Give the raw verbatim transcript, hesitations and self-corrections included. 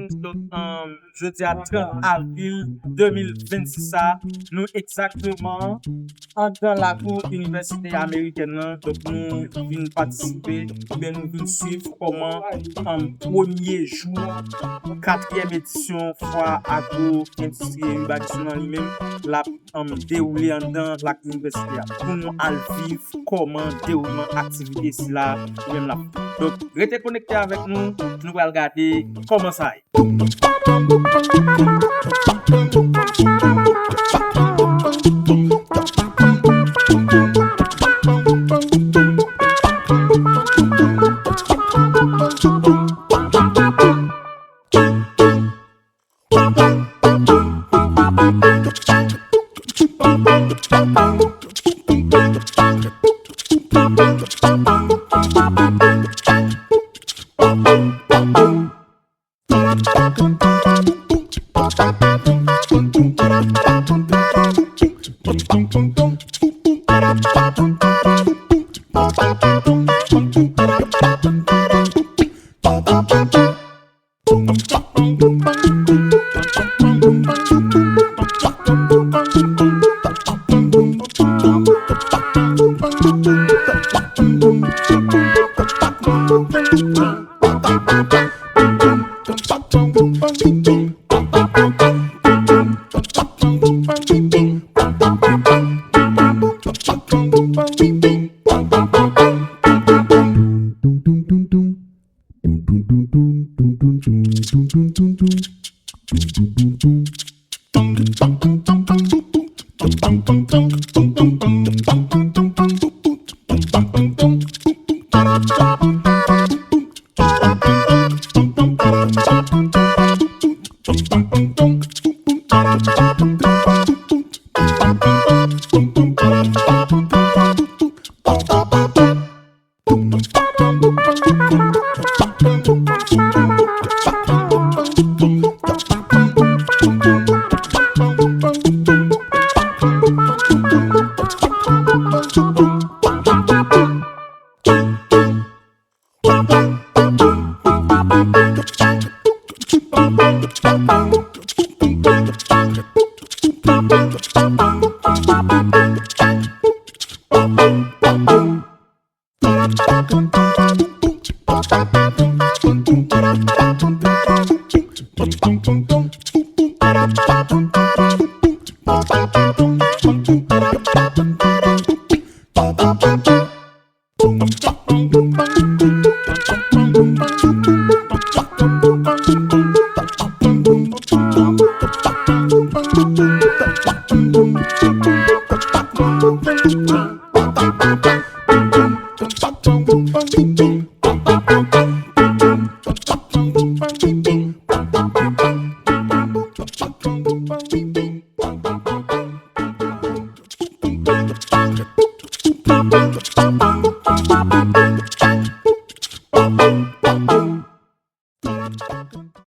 Donk, um, jodi a trant avril de mil vennsis sa, nou egzakteman anndan lakou Inivèsite Amerikèn nan. Donk, nou vin patisipe, oubyen nou vin swiv kòman, um, premye jou katriyèm edisyon Fwa Agwo Endistri e Urbanism nan li menm l ap, um, dewoule anndan lak inivèsite a. Pou nou al viv kòman dewoulman aktivite sila li menm l ap fèt. Donk, rete konekte avèk nou, nou pral gade kòman sa ye.